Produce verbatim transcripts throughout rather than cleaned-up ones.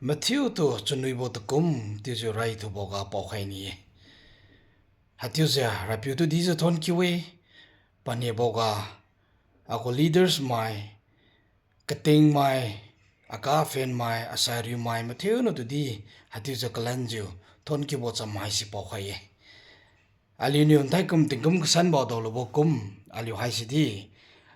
Mathiutu chunwibo takum chiujiu raithuboga paokhai ni-e. Haichiujiu Rapiu tu dijiu thonkiu-e, paniboga, agu leaders mai, katingmai, aga phenmai, asairiumai, mathiuna tudi, haichiujiu kalanjiu thonkiubo cham haise paokhai-e. Aliuniu nthaikum tingkum kasanbo daolubo kum, aliu haisidi,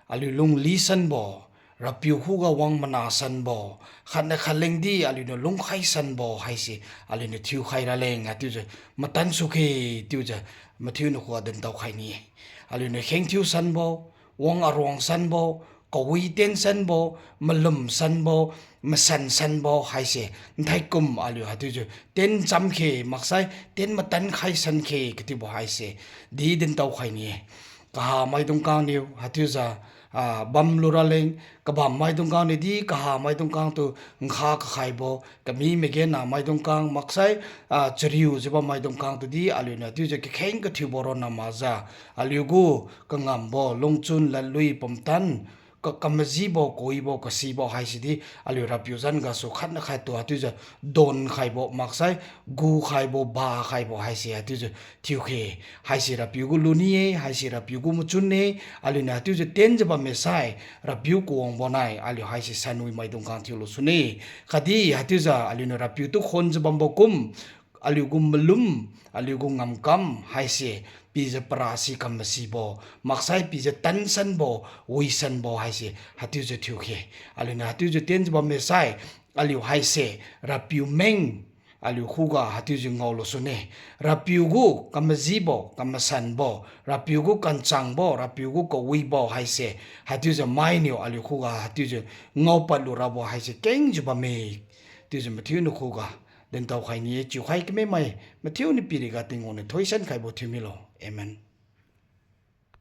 aliu lungli sanbo, Rapiu khuga wang mana sanbo, khatna khatlengdi aliuniu lungkhai sanbo haise, aliuniu thiukhai raleng, haichiujiu matan sukhe, chiujiu mathiuna khuga dintao khai ni-e. Aliuniu kheng thiu sanbo, wang aruang sanbo, kawi tien sanbo, malum sanbo, masan sanbo haise, nthaikum aliu haichiujiu tien chamkhe maksai tien matan khai sankhe katiubo haise, di dintao khai ni-e. Kahamaidung khangniu haichiujiu, ah, bamlu raleng, kabammaidung khangniudi kahamaidung khang tu nkha kakhaibo, kami magennamaidung khang maksai, ah, chariujiu bammaidung khang tudi aliuniu haichiujiu kakheng kathiubo ronna makjiu, aliugu kangambo lungchun ladlui pumtan, ka- kamajibo, kawibo, kasibo haisidi, aliu Rapiu zan gasu khatna khattu haichiujiu donkhaibo maksai, gukhaibo, bakhaibo haise haichiujiu thiukhe. Haise Rapiu gu luni-e, haise Rapiu gu machun-e, aliuniu haichiujiu tienjiu bamme sai, Rapiu kawangbo nai aliu haise sanwi maidung khang thiulu sune. Khatdi haichiujiu aliuniu Rapiu tu khonjiu bambo kum, aliu gu malum, aliu gu ngamkam haise, pijiu parasi kam masibo, maksai pijiu tan sanbo, wi sanbo haise haichiujiu thiukhe. Aliuniu haichiujiu tienjiu bamme sai, aliu haise Rapiu meng aliu khuga haichiujiu ngaolu sune. Rapiu gu kamajibo, kamasanbo, Rapiu gu kanchangbo, Rapiu gu kawibo haise, haichiujiu mainiu aliu khuga haichiujiu ngaopadlu rabo haise kengjiu bamme. Chiujiu mathiuna khuga dintao khai ni-e. Chiukhai kame mai mathiu niu piriga Tingwang niu thoisan khaibo thiu milo. Amen.